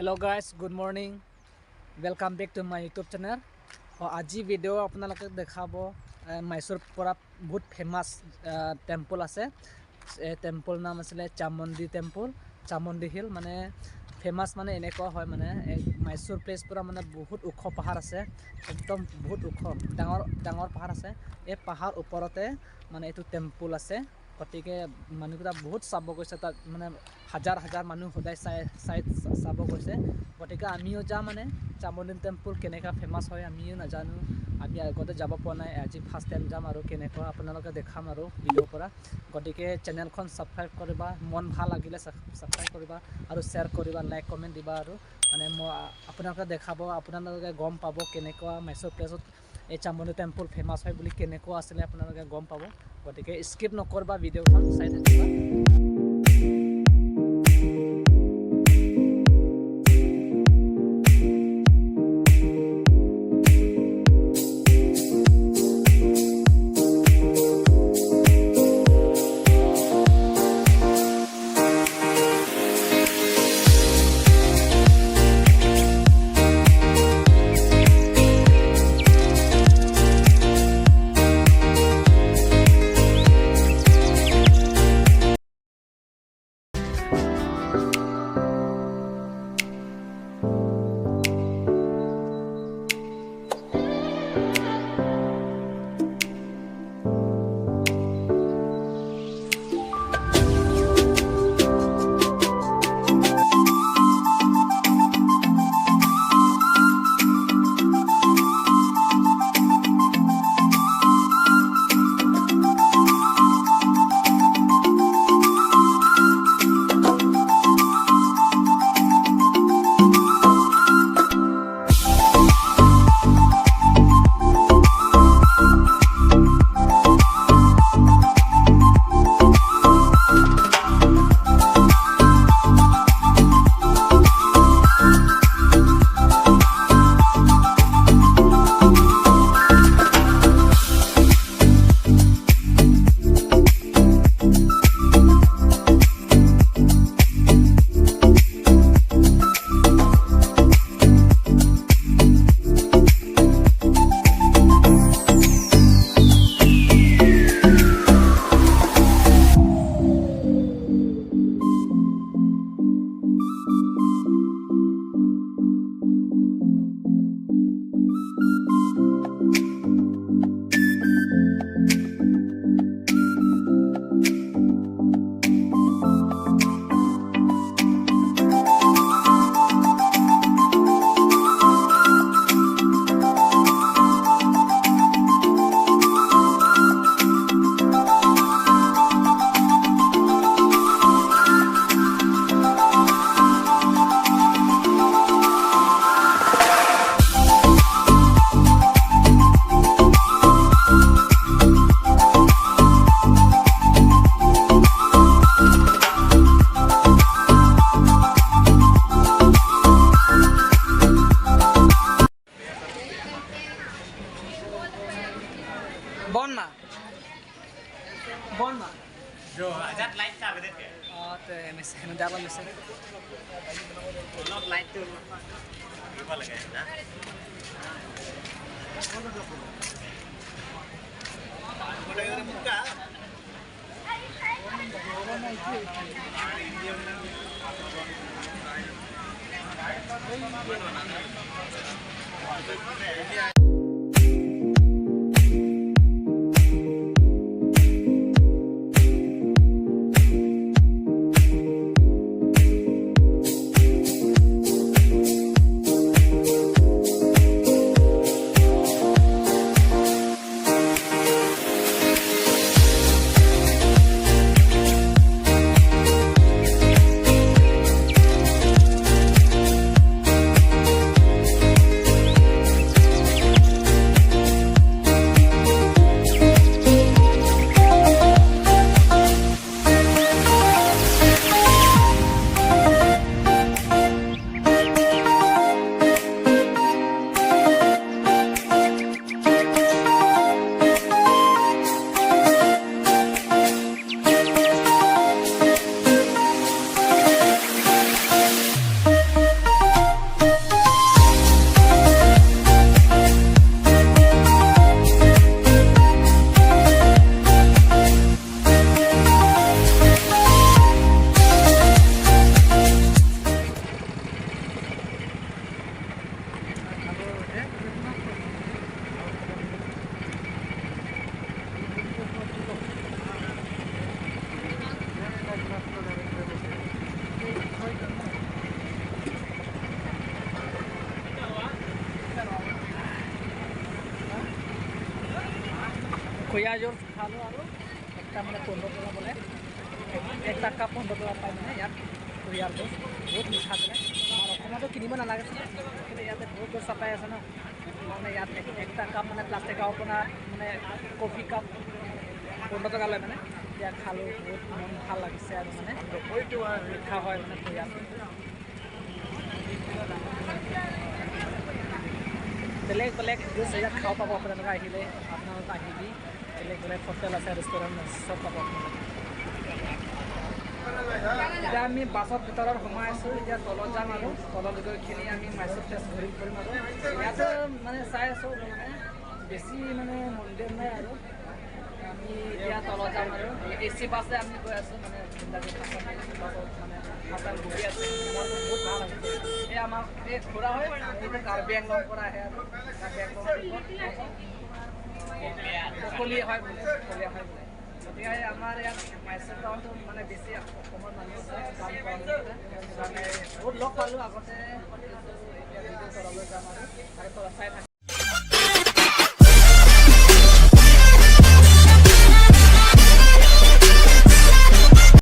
Hello guys, good morning. Welcome back to my YouTube channel. আজি video' আপোনালোকে দেখাব মাইচুৰ পৰা বহুত ফেমাছ টেম্পল আছে। এই টেম্পল নাম আছিলে চামুণ্ডি টেম্পল, চামুণ্ডি হিল। মানে ফেমাছ মানে এনেকুৱা হয়, মানে এই মাইচুৰ প্লেচ পৰা মানে বহুত ওখ পাহাৰ আছে, একদম বহুত ওখ ডাঙৰ ডাঙৰ পাহাৰ আছে। এই পাহাৰ ওপৰতে মানে এইটো টেম্পল আছে। গতিকে মানুহকেইটা বহুত চাব গৈছে তাত, মানে হাজাৰ হাজাৰ মানুহ সদায় চাই চাই চাব গৈছে। গতিকে আমিও যাম, মানে চামুণ্ডি টেম্পল কেনেকুৱা ফেমাছ হয় আমিও নাজানো, আমি আগতে যাব পৰা নাই, আজি ফাৰ্ষ্ট টাইম যাম আৰু কেনেকুৱা আপোনালোকে দেখাম আৰু ভিডিঅ'ৰ পৰা। গতিকে চেনেলখন ছাবস্ক্ৰাইব কৰিবা, মন ভাল লাগিলে ছাবস্ক্ৰাইব কৰিবা আৰু শ্বেয়াৰ কৰিবা, লাইক কমেণ্ট দিবা। আৰু মানে মই আপোনালোকে দেখাব, আপোনালোকে গম পাব কেনেকুৱা মাইচুৰ প্লেচত এই চামুণ্ডি টেম্পল ফেমাছ হয় বুলি কেনেকুৱা আছিলে আপোনালোকে গম পাব। গতিকে স্কিপ নকৰিবা, ভিডিঅ'খন চাই থাকিবা। বন মা বন মা। That light ka. অঁ, ডাবল মেছে। অলপ লাইটটো দিব লাগে না। খৈয়া জুচ খালোঁ আৰু একটা মানে 15 টকা বোলে, একটা কাপ 15 টকা পায় মানে ইয়াত কুঁহিয়াৰ জুচ বহুত মিঠা বোলে। আমাৰ অসমতো কিনিব নালাগে, কিন্তু ইয়াতে বহুত গছ পাই আছে ন, মানে ইয়াত একটা কাপ মানে প্লাষ্টিক আপোনাৰ মানে কফি কাপ 15 টকা লয় মানে। এতিয়া খালোঁ, বহুত মন ভাল লাগিছে আৰু মানে মিঠা হয় মানে কুঁহিয়াৰ। বেলেগ বেলেগ জুচ ইয়াত খাব পাব আপোনালোকে আহিলে, আপোনালোক আহিবি বেলেগ বেলেগ হোটেল আছে, ৰেষ্টুৰেণ্ট আছে, চব পাব আপোনালোকে। এতিয়া আমি বাছৰ ভিতৰত সোমাই আছোঁ, এতিয়া তলত যাম আৰু তলত গৈখিনি আমি মাইচুৰ প্লেচ ঘূৰি ফুৰিম আৰু ইয়াতে মানে চাই আছোঁ মানে বেছি মানে মন্দিৰ নাই আৰু। আমি এতিয়া তলত যাম আৰু এ চি বাছে আমি গৈ আছোঁ মানে বাছত মানে হাতাত বহি আছোঁ, মনটো বহুত ভাল লাগিছে। এই আমাৰ এই খুৰা হয়, এইটো কাৰ্বি আংলং পৰা আহে আৰু কাৰ্বি আংলং ককলীয়া হয় বোলে, ককলীয়া হয় বোলে। গতিকে আমাৰ ইয়াত মাইচুৰ টাউনটো মানে বেছি অসমৰ মানুহ আছে, কাম কৰা বহুত লগ পালোঁ আগতে। এতিয়া তললৈ যাম আৰু তলত চাই থাকোঁ।